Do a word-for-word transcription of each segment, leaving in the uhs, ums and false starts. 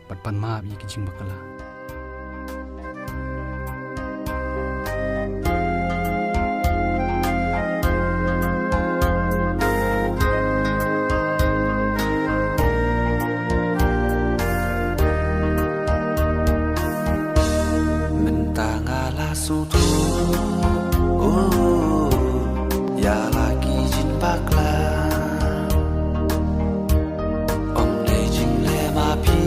bad pan map ïa ki jingbakla. Mynta nga la sngewthuh, oh, ïa la ki jingbakla. Ym dei jingleh ma phi,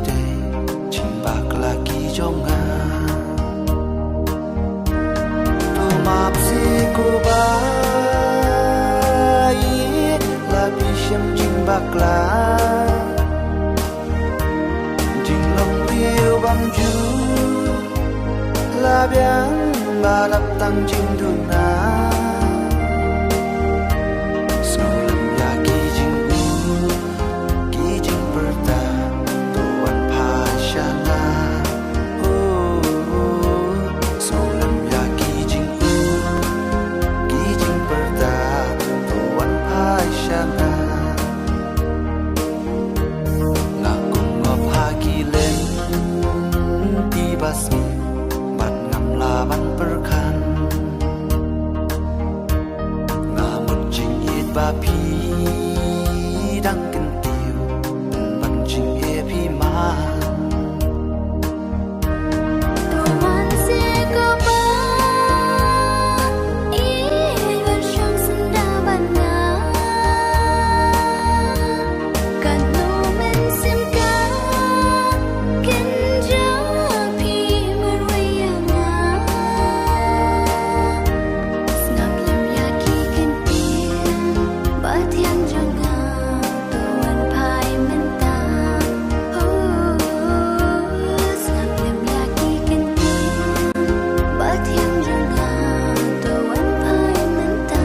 dei jingbakla ki jong nga. To map seh ko Bah, ïa la phi shem jingbakla. Jinglong briew bymjukut la biang, ba dap tang jingduna. Sngewlem ïa ki jingkut, ki jingpyrta, to wan phai sha nga. Oh, oh, oh. Sngewlem ïa ki jingkut, ki jingpyrta, to wan phai sha nga. Nga kum ngop ha ki lynti ba sngi, bad ngam lah ban pyrkhat. Nga mut jingïeit ba phi dang kyntiew, ban jingeh phi man. To wan seh ko Bah, ïeit wan shong syndah bad nga. Katno mynsiem ka kynja phi marwei ïa nga. Sngap lem ïa ki ktien ba thiang jong nga, to wan phai mynta. Oh, sngap lem ïa ki ktien ba thiang jong nga, to wan phai mynta.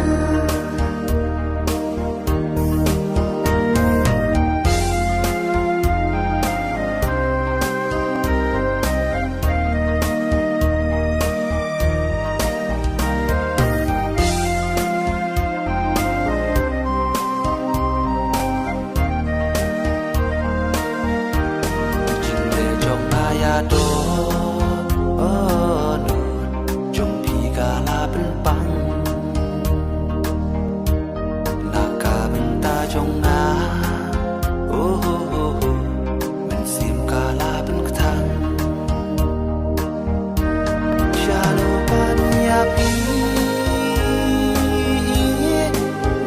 Jingleh jong nga ïa dohnud jong phi ka la pynpang na ka bynta jong nga. Oh, oh, oh, oh. Mynsiem ka la pynkthang. Shalor ban ïa phi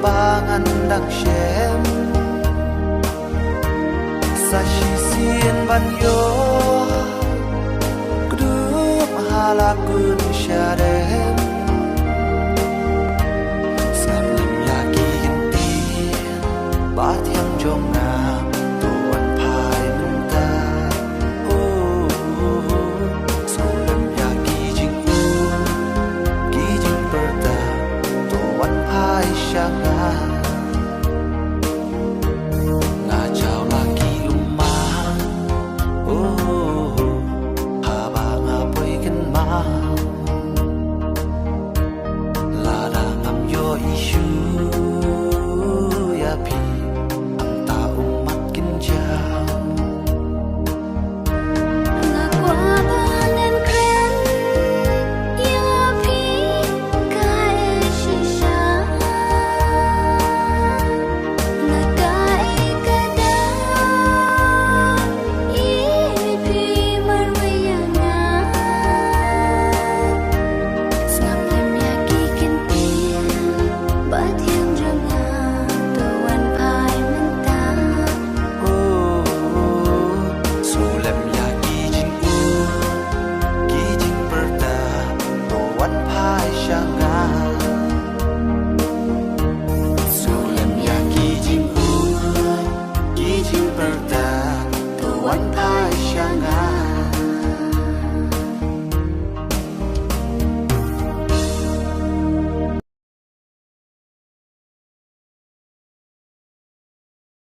ba ngan dang shem, sa shisien ban ïoh kdup ha la kun sha